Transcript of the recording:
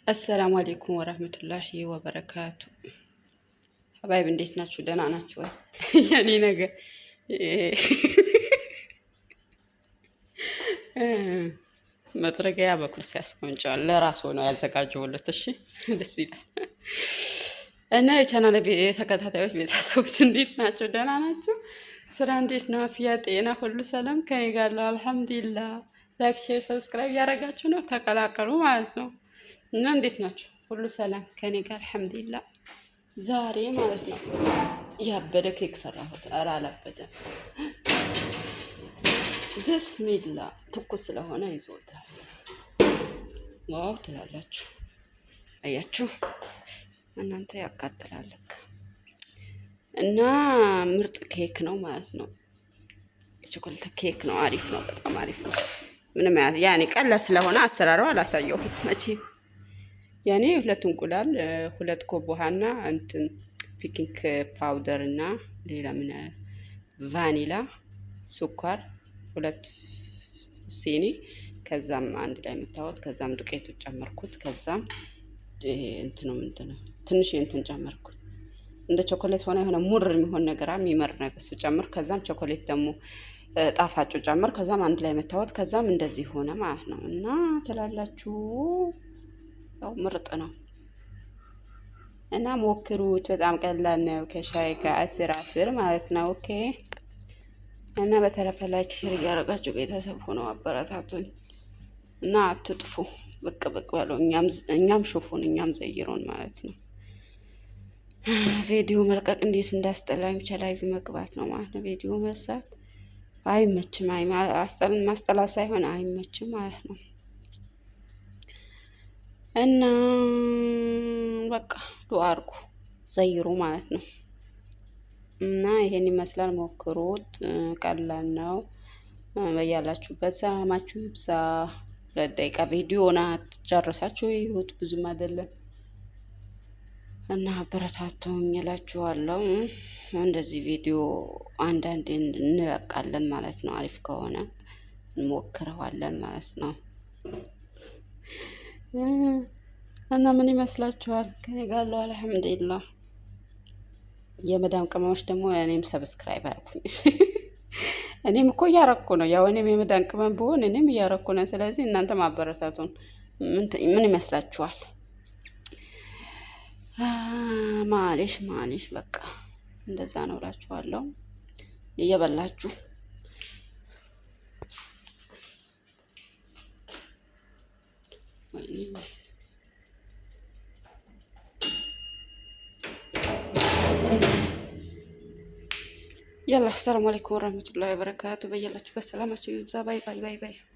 السلام عليكم ورحمة الله وبركاته። حبايب እንዴት ናችሁ? ደህና ናችሁ ወይ? የኔ ነገር መጥረጊያ በኩርሲ ያስቀምጨዋል። ለራሱ ነው ያዘጋጀውለት። እሺ ደስ ይላል። እና የቻናል ተከታታዮች ቤተሰቦች እንዴት ናቸው? ደህና ናቸው? ስራ እንዴት ነው? አፍያ፣ ጤና ሁሉ ሰላም ከኔ ጋር ነው፣ الحمد لله። Like፣ share፣ subscribe እያደረጋችሁ ነው፣ ተቀላቀሉ ማለት ነው። እና እንዴት ናቸው? ሁሉ ሰላም ከኔ ጋር الحمد لله። ዛሬ ማለት ነው ያበደ ኬክ ሰራሁት። ኧረ አላበደም። بسم الله ትኩስ ስለሆነ ይዞታል። Wow ትላላችሁ። አያችሁ እናንተ ያቃጥላል እና ምርጥ ኬክ ነው ማለት ነው። የቾኮሌት ኬክ ነው። አሪፍ ነው። በጣም አሪፍ ነው። ምንም ያኔ ቀላል ስለሆነ አሰራሩ አላሳየሁም መቼም። ያኔ ሁለት እንቁላል፣ ሁለት ኮብ ውሃና እንትን baking powder እና ሌላ ምን ቫኒላ፣ ስኳር ሁለት ሲኒ፣ ከዛም አንድ ላይ የምታወት፣ ከዛም ዱቄቱ ጨመርኩት። ከዛም ይሄ እንትኑ ምንድነው ትንሽ እንትን ጨመርኩት። እንደ ቾኮሌት ሆነ የሆነ ሙር የሚሆን ነገር የሚመር ነገር እሱ ጨምር። ከዛም ቾኮሌት ደግሞ ጣፋጩ ጨምር። ከዛም አንድ ላይ መታወት። ከዛም እንደዚህ ሆነ ማለት ነው። እና ትላላችሁ ያው ምርጥ ነው እና ሞክሩት። በጣም ቀላል ነው። ከሻይ ጋር አስር አስር ማለት ነው። Okay እና በተረፈ like share እያደረጋችሁ ቤተሰብ ሆነው አበረታቱኝ እና አትጥፉ። ብቅ ብቅ በሉ። እኛም ሹፉን፣ እኛም ዘይሩን ማለት ነው። ቪዲዮ መልቀቅ እንዴት እንዳስጠላኝ ብቻ live መግባት ነው ማለት ነው። ቪዲዮ መስራት አይመችም። ማስጠላት ሳይሆን አይመችም ማለት ነው። እና በቃ ዱአ አድርጉ፣ ዘይሩ ማለት ነው። እና ይሄን ይመስላል። ሞክሩት፣ ቀላል ነው። በያላችሁበት ሰላማችሁ ይብዛ። 2 ደቂቃ ቪዲዮ ናት፣ ጨርሳችሁ ይሁት ብዙም አይደለም። እና አበረታቱኝ እላችኋለሁ። እንደዚህ ቪዲዮ አንዳንዴ እንበቃለን ማለት ነው። አሪፍ ከሆነ እንሞክረዋለን ማለት ነው። እና ምን ይመስላችኋል? ከኔ ጋር አለው الحمد لله። የመዳም ቅመሞች ደግሞ እኔም subscribe አድርጉኝ። እኔም እኮ እያረኩ ነው። ያው እኔም የመዳም ቅመም ብሆን እኔም እያረኩ ነው። ስለዚህ እናንተ ማበረታቱን ምን ይመስላችኋል? معليش معليش፣ በቃ እንደዛ ነው እላችኋለሁ። እየበላችሁ يلا السلام عليكم ورحمة الله وبركاته። በያላችሁበት ሰላማችሁ ይብዛ። Bye bye bye bye።